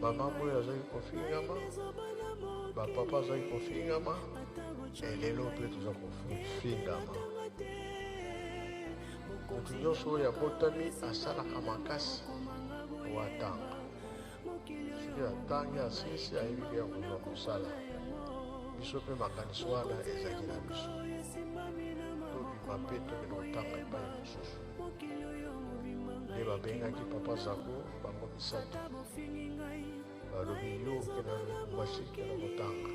Mama oyo azalaki kofingama, bapapa azalaki kofingama, elelo mpe toza kofingama. Moto nyonso oyo abotami asalaka makasi po atanga. Soki atangi asilisi ayebi ke akozwa mosala. Biso mpe makanisi wana ezalaki na biso. Tobima mpe tokende kotanga epai mosusu. Nde babengaki papa Zako bango misato. Balobi yo okende na Lubumbashi kende kotanga.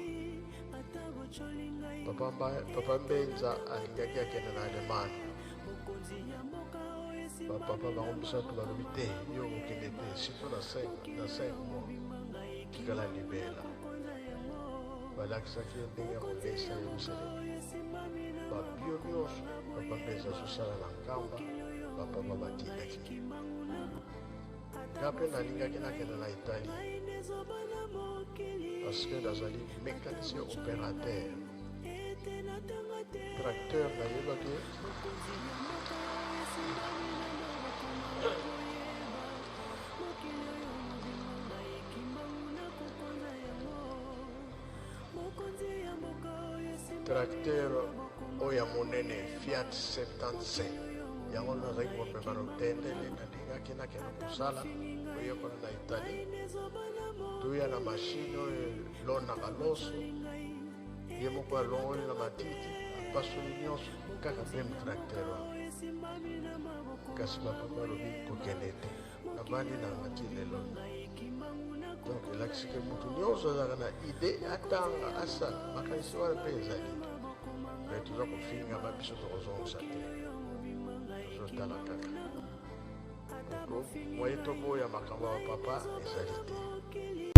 Papa, Papa Mbenza alingaki akende na Allemagne. Bapapa bango misato balobi te, yo okokende te, surtout na 5 na 5 mois tikala libela. Balakisaki ye ndenge ya kolesa Yerusalemi. Babio nyonso papa Mbenza azosala na Nkamba, bapapa batindaki ye. Nga mpe nalingaki nakende na Italie parce que nazali mécanicien opérateur tracteur nayebaki tracteur oyo ya monene Fiat 75 yango nazalaki komema lotendele nalingaki nakende kosala koyekola na Italie toya na mashine oyo elonaka loso ye moko alongoli na matiti apasoli nyonso kaka meme tracteur wana kasi bapapa balobi kokende te navandi nanga ti lelo donc elakisi ke motu nyonso azalaka na ide atanga asala makanisi wana mpe ezali me toza kofingama biso tokozongisa te tozotala kaka mwaye toboya makambo ya papa ezali te.